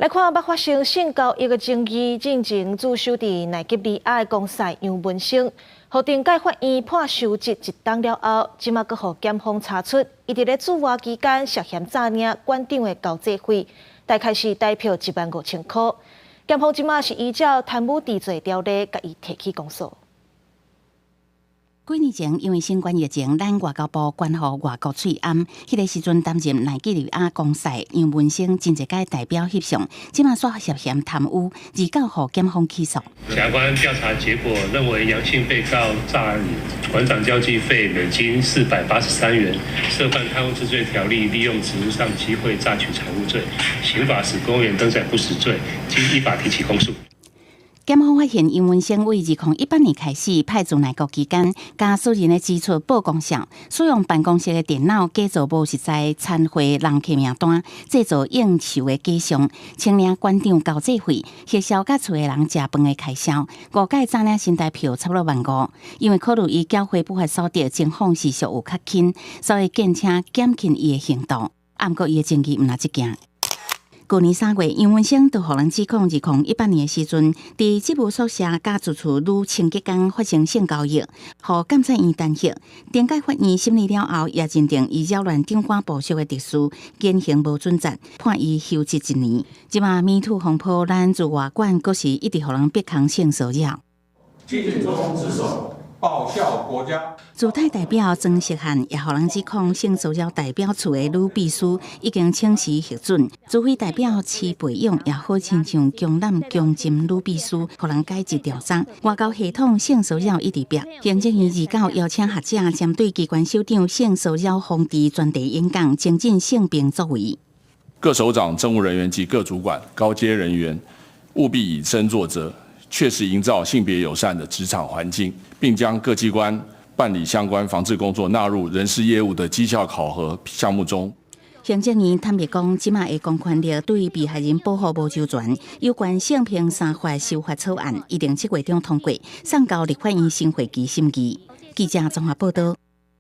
來看捌發生性交易的爭議，進前駐守佇奈及利亞的公使楊文生，予懲戒法院判休職一冬了後，這馬閣予檢方查出，伊佇咧駐外期間涉嫌詐領館長的交際費，大概是台票1萬5千箍。檢方這馬是依照貪污治罪條例，共伊提起公訴。幾年前，因為新冠疫情，咱外交部關予外國喙罨。彼個時陣擔任奈及利亞公使楊文生真濟屆代表翕相，這馬煞涉嫌貪污，二九予檢方起訴。檢察官調查結果認為，楊姓被告詐領館長交際費美金483元，涉犯貪污治罪條例利用職務上機會詐取財物罪，刑法使公務員登載不實罪，經依法提起公訴。檢方發現楊文生為2018年開始派駐內國期間，共私人的支出報公賬，使用辦公室的電腦假造無實在餐會人客名單，製造應酬的假象，請領館長交際費，核銷佮厝的人食飯的開銷，誤解詐領新台票差不多1萬5。因為考慮伊繳回不法所得情況是屬有較輕，所以建請減輕伊的刑度。毋過伊的證據毋但這件。舊年3月，楊文生就予人指控，2018年的時陣，佇職務宿舍佮住處女清潔工發生性交易，予監察院彈劾。懲戒法院審理了後，也認定伊擾亂長官部屬的秩序，言行無準則，判伊休職一年。這馬 MeToo 風波，咱駐外館閣是一直予人逼空性騷擾。盡忠職守，報效國家。駐泰代表曾錫漢也予人指控性騷擾代表處的女秘書已經請辭核准。駐菲代表齊培勇也好親像強攬強姦女秘書，予人解職調查。外交系統性騷擾一直變。行政院二九邀請學者針對機關首長性騷擾防治專題演講，精進性平作為。各首長、政務人員及各主管、高階人員務必以身作則，確實營造性別友善的職場環境，並將各機關辦理相關防治工作納入人事業務的績效考核項目中。行政院坦白講，這馬的公權力對被害人保護無周全。有關性平三法修法草案，一定7月中通過，送交立法院新會期審議。記者綜合報道。